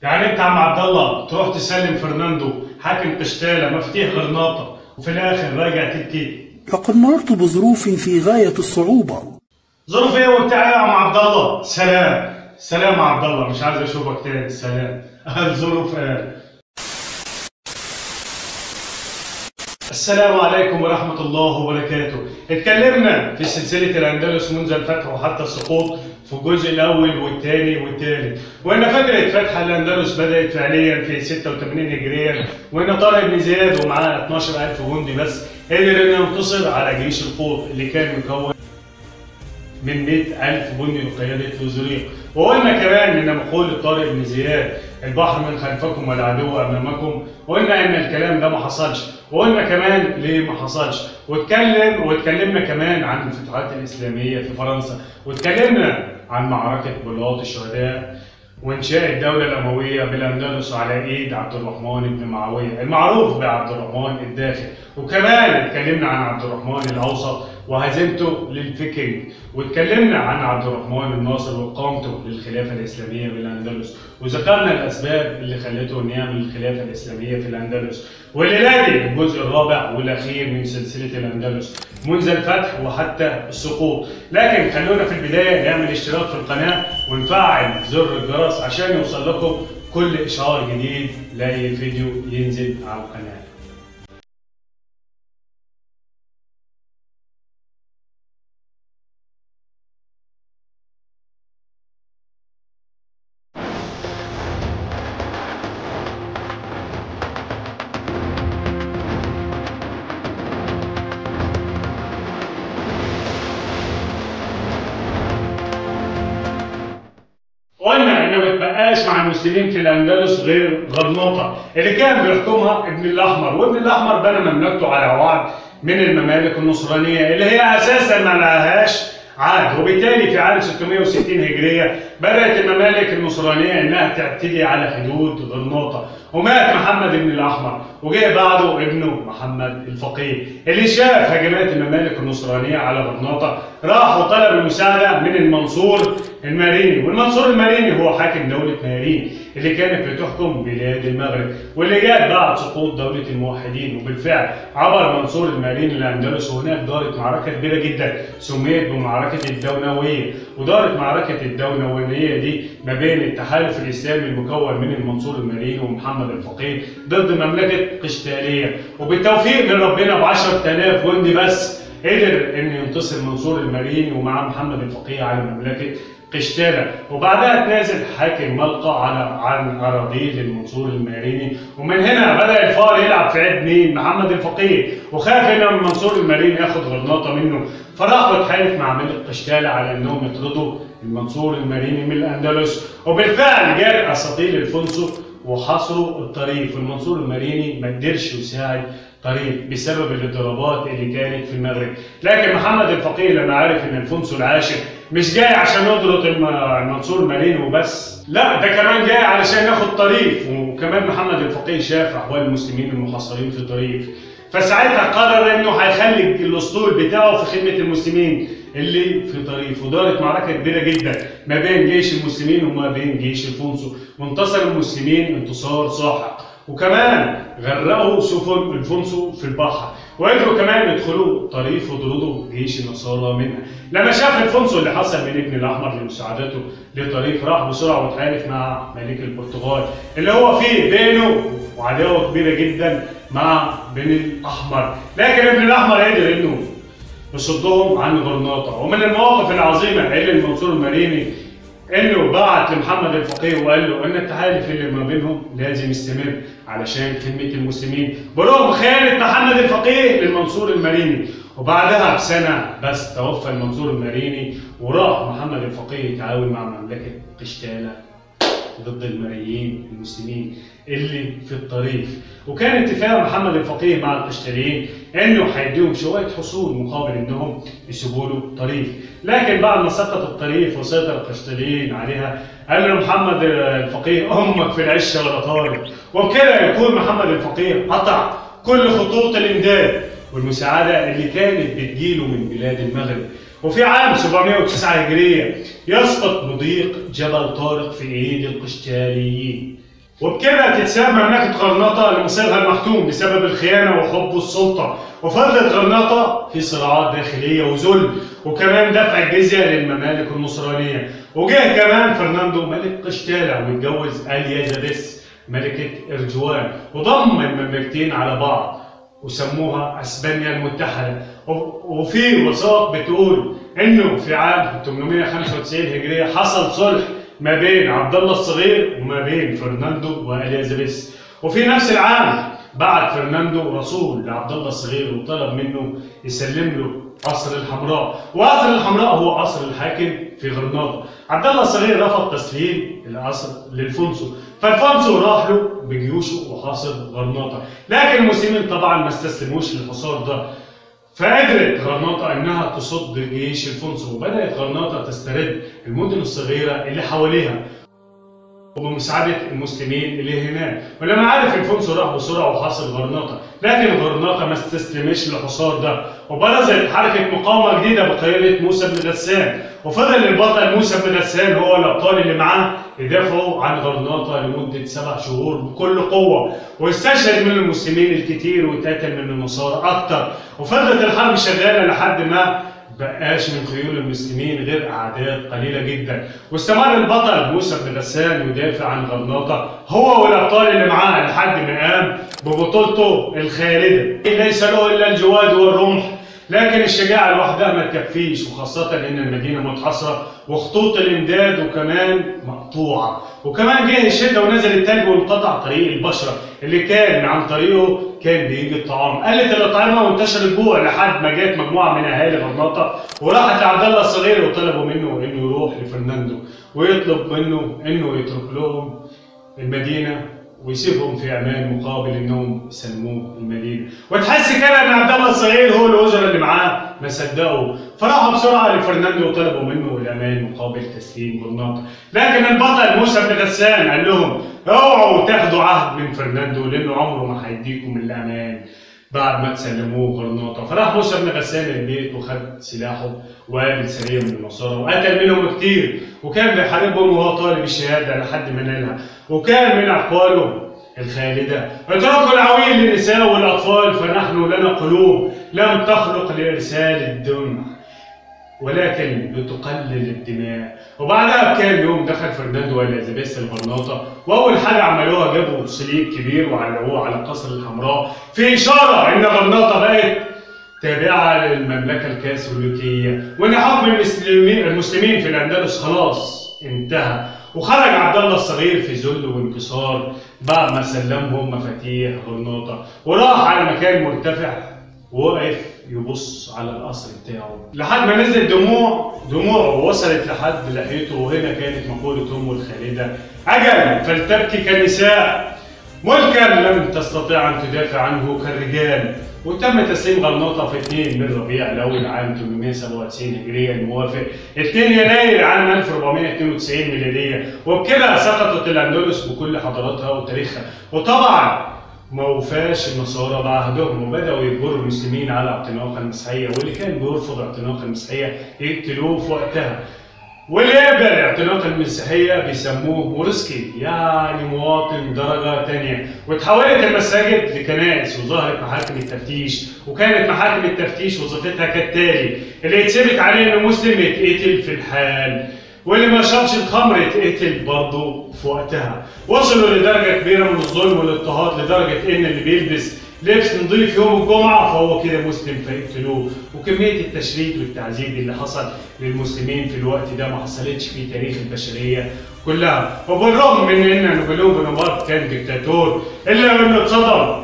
يعني انت عم عبد الله تروح تسلم فرناندو حاكم قشتالة مفاتيح غرناطة وفي الاخر راجع تبكي؟ لقد مررت بظروف في غاية الصعوبة. ظروف ايه وبتاع ايه يا عم عبد الله؟ سلام سلام يا عبد الله، مش عايز اشوفك تاني، سلام. الظروف ايه؟ السلام عليكم ورحمة الله وبركاته. اتكلمنا في سلسلة الأندلس منذ الفتح وحتى السقوط في الجزء الأول والثاني والثالث، وإن فكرة فتح الأندلس بدأت فعليا في 86 هجريا، وإن طارق بن زياد ومعاه 12000 جندي بس قدر إنه ينتصر على جيش القوط اللي كان مكون من 100000 جندي بقيادة لوزريق. وقلنا كمان إن مقولة طارق بن زياد البحر من خلفكم والعدو امامكم، وقلنا ان الكلام ده ما حصلش، وقلنا كمان ليه ما حصلش، واتكلمنا كمان عن الفتوحات الاسلامية في فرنسا، واتكلمنا عن معركة بلاط الشهداء وانشاء الدولة الاموية بالاندلس على ايد عبد الرحمن بن معاوية المعروف بعبد الرحمن الداخل، وكمان اتكلمنا عن عبد الرحمن الاوسط وهزيمته للفيكنج، واتكلمنا عن عبد الرحمن الناصر وإقامته للخلافة الإسلامية بالأندلس، وذكرنا الأسباب اللي خلته إنه يعمل الخلافة الإسلامية في الأندلس. والليلة دي الجزء الرابع والأخير من سلسلة الأندلس منذ الفتح وحتى السقوط. لكن خلونا في البداية نعمل اشتراك في القناة ونفعل زر الجرس عشان يوصل لكم كل إشعار جديد لأي فيديو ينزل على القناة. قلنا انه ما اتبقاش مع المسلمين في الاندلس غير غرناطة اللي كان بيحكمها ابن الاحمر، وابن الاحمر بنى مملكته على وعد من الممالك النصرانية اللي هي اساسا ما لهاش عهد، وبالتالي في عام 660 هجرية بدات الممالك النصرانية انها تعتدي على حدود غرناطة، ومات محمد بن الاحمر وجاء بعده ابنه محمد الفقيه اللي شاف هجمات الممالك النصرانية على غرناطة، راح وطلب المساعدة من المنصور الماريني، والمنصور الماريني هو حاكم دولة مارين اللي كانت بتحكم بلاد المغرب واللي جاءت بعد سقوط دولة الموحدين. وبالفعل عبر منصور الماريني الاندلس، وهناك دارت معركة كبيرة جدا سميت بمعركه الدونويه، ودارت معركة الدونويه دي ما بين التحالف الاسلامي المكون من المنصور الماريني ومحمد الفقيه ضد مملكة قشتاليه، وبالتوفيق من ربنا ب 10000 جندي بس قدر ان ينتصر منصور الماريني ومعاه محمد الفقيه على مملكة قشتالة. وبعدها تنازل حاكم ملقا عن اراضيه للمنصور الماريني، ومن هنا بدا الفار يلعب في عيب مين؟ محمد الفقيه، وخاف ان المنصور الماريني ياخد غرناطة منه، فراح وتحالف مع ملك قشتالة على انهم يطردوا المنصور الماريني من الاندلس. وبالفعل جاء اساطيل الفونسو وحاصروا الطريق، والمنصور الماريني ما قدرش يساعد طريق بسبب الاضطرابات اللي كانت في المغرب. لكن محمد الفقيه لما عرف ان الفونسو العاشر مش جاي عشان يطرد المنصور الماريني وبس، لا ده كمان جاي علشان ياخد طريف، وكمان محمد الفقيه شاف احوال المسلمين المحاصرين في طريف، فساعتها قرر انه هيخلي الاسطول بتاعه في خدمة المسلمين اللي في طريف. ودارت معركة كبيرة جدا ما بين جيش المسلمين وما بين جيش الفونسو، وانتصر المسلمين انتصار ساحق، وكمان غرقوا سفن الفونسو في البحر، وقدروا كمان يدخلوا طريف وطردوا جيش النصارى منها. لما شاف الفونسو اللي حصل من ابن الاحمر لمساعدته لطريف، راح بسرعة وتحالف مع ملك البرتغال اللي هو فيه بينه وعداوة كبيرة جدا مع بن الاحمر، لكن ابن الاحمر قدر انه يصدهم عن غرناطة. ومن المواقف العظيمة اللي المنصور الماريني انه بعت لمحمد الفقيه وقال له ان التحالف اللي ما بينهم لازم يستمر علشان خدمة المسلمين، برغم خيانة محمد الفقيه للمنصور الماريني. وبعدها بسنة بس توفى المنصور الماريني، وراح محمد الفقيه يتعاون مع مملكة قشتالة ضد الماريين المسلمين اللي في الطريف. وكان اتفاق محمد الفقيه مع القشتاليين انه هيديهم شوية حصول مقابل انهم يسيبوا له طريف، لكن بعد ما سقط الطريف وسيطر القشتاليين عليها قال له محمد الفقيه امك في العشه ولا طارق. وبكده يكون محمد الفقيه قطع كل خطوط الامداد والمساعدة اللي كانت بتجيله من بلاد المغرب. وفي عام 709 هجرية يسقط مضيق جبل طارق في ايد القشتاليين. وبكده تتساب مملكة غرناطة لمصيرها المحتوم بسبب الخيانة وحب السلطة، وفضلت غرناطة في صراعات داخلية وذل، وكمان دفع الجزية للممالك النصرانية. وجه كمان فرناندو ملك قشتالة واتجوز اليزابيث ملكة ارجوان، وضم المملكتين على بعض وسموها اسبانيا المتحدة. وفي وثائق بتقول انه في عام 895 هجرية حصل صلح ما بين عبد الله الصغير وما بين فرناندو واليزابيث. وفي نفس العام بعت فرناندو رسول لعبد الله الصغير وطلب منه يسلم له قصر الحمراء، وقصر الحمراء هو قصر الحاكم في غرناطة. عبد الله الصغير رفض تسليم القصر للفونسو، فالفونسو راح له بجيوشه وحاصر غرناطة، لكن المسلمين طبعا ما استسلموش للحصار ده، فقدرت غرناطة انها تصد جيش الفونسو، وبدأت غرناطة تسترد المدن الصغيرة اللي حواليها وبمساعدة المسلمين اللي هناك. ولما عرف الفونسو راح بسرعة وحاصر غرناطة، لكن غرناطة ما استسلمش للحصار ده، وبرزت حركة مقاومة جديدة بقيادة موسى بن غسان. وفضل البطل موسى بن غسان هو الأبطال اللي معاه يدافعوا عن غرناطة لمدة 7 شهور بكل قوة، واستشهد من المسلمين الكتير واتقتل من النصارى أكتر. وفضلت الحرب شغالة لحد ما بقاش من خيول المسلمين غير أعداد قليلة جدا. واستمر البطل موسى بن غسان يدافع عن غرناطة هو والأبطال اللي معاه لحد ما قام ببطولته الخالدة. ليس له إلا الجواد والرمح، لكن الشجاعة لوحدها ما تكفيش، وخاصة إن المدينة متحصرة وخطوط الإمداد وكمان مقطوعة، وكمان جه الشتاء ونزل التلج وانقطع طريق البشرة اللي كان عن طريقه كان بيجي الطعام. قلت الأطعمة وانتشر الجوع لحد ما جت مجموعة من أهالي غرناطة وراحت لعبد الله الصغير وطلبوا منه إنه يروح لفرناندو ويطلب منه إنه يترك لهم المدينة ويسيبهم في امان مقابل انهم يسلموه المدينة. وتحس كده ان عبد الله الصغير هو الوزراء اللي معاه ما صدقوا، فراحوا بسرعة لفرناندو وطلبوا منه الامان مقابل تسليم غرناطة. لكن البطل موسى بن غسان قال لهم اوعوا تاخدوا عهد من فرناندو لانه عمره ما هيديكم الامان بعد ما تسلموه غرناطة. فراح موسى بن غسان البيت وخد سلاحه وقابل سرية من النصارى وقتل منهم كتير، وكان بيحاربهم وهو طالب الشهادة لحد ما نالها. وكان من اقواله الخالدة: اتركوا العويل للنساء والاطفال فنحن لنا قلوب لم تخلق لارسال الدمع ولكن لتقلل الدماء. وبعدها بكام يوم دخل فرناندو واليزابيث الغرناطه، واول حاجة عملوها جابوا صليب كبير وعلقوه على قصر الحمراء في اشارة ان غرناطة بقت تابعه للمملكة الكاثوليكية، وان حكم المسلمين في الاندلس خلاص انتهى. وخرج عبد الله الصغير في ذل وانكسار بعد ما سلمهم مفاتيح غرناطة، وراح على مكان مرتفع ووقف يبص على القصر بتاعه لحد ما نزلت دموعه ووصلت لحد لحيته. وهنا كانت مقولة امه الخالدة: اجل فلتبكي كالنساء، ملكا لم تستطيع ان تدافع عنه كالرجال. وتم تسليم غرناطة في 2 من ربيع الاول عام 897 هجرية الموافق 2 يناير عام 1492 ميلادية. وبكده سقطت الاندلس بكل حضاراتها وتاريخها. وطبعا ما وفاش النصارى بعهدهم، وبداوا يجبروا المسلمين على اعتناق المسيحية، واللي كان بيرفض اعتناق المسيحية يقتلوه في وقتها، واللي يقبل اعتناق المسيحية بيسموه مورسكي، يعني مواطن درجه ثانية. وتحولت المساجد لكنائس وظهرت محاكم التفتيش، وكانت محاكم التفتيش وظيفتها كالتالي: اللي يتثبت عليه انه مسلم يتقتل في الحال، واللي ما شربش الخمر يتقتل برضه في وقتها. وصلوا لدرجة كبيرة من الظلم والاضطهاد لدرجة ان اللي بيلبس لبس نظيف يوم الجمعة فهو كده مسلم فيقتلوه. وكمية التشريد والتعذيب اللي حصل للمسلمين في الوقت ده ما حصلتش في تاريخ البشرية كلها. وبالرغم من ان نابليون بونابرت كان ديكتاتور، الا انه اتصدم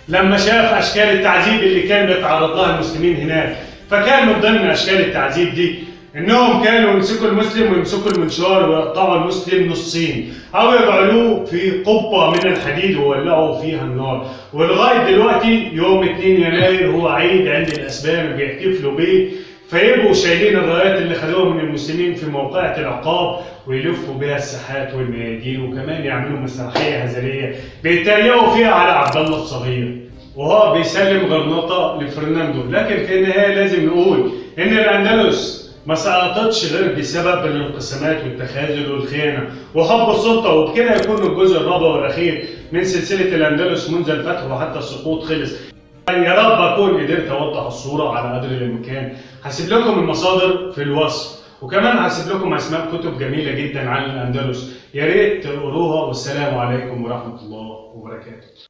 لما شاف اشكال التعذيب اللي كان بيتعرض لها المسلمين هناك. فكان من ضمن اشكال التعذيب دي انهم كانوا يمسكوا المسلم ويمسكوا المنشار ويقطعوا المسلم نصين، او يجعلوه في قبه من الحديد ويولعوا فيها النار. ولغاية دلوقتي يوم 2 يناير هو عيد عند الاسبان وبيحتفلوا بيه، فيبقوا شايلين الرايات اللي خدوها من المسلمين في موقعة العقاب ويلفوا بها الساحات والميادين، وكمان يعملوا مسرحية هزلية بيتريقوا فيها على عبد الله الصغير وهو بيسلم غرناطة لفرناندو. لكن في النهاية لازم نقول ان الاندلس ما سقطتش غير بسبب الانقسامات والتخاذل والخيانة وحب السلطة. وبكده يكون الجزء الرابع والاخير من سلسلة الاندلس منذ الفتح وحتى السقوط خلص. يا رب اكون قدرت اوضح الصورة على قدر الامكان. هسيب لكم المصادر في الوصف، وكمان هسيب لكم اسماء كتب جميلة جدا عن الاندلس، يا ريت تقروها. والسلام عليكم ورحمة الله وبركاته.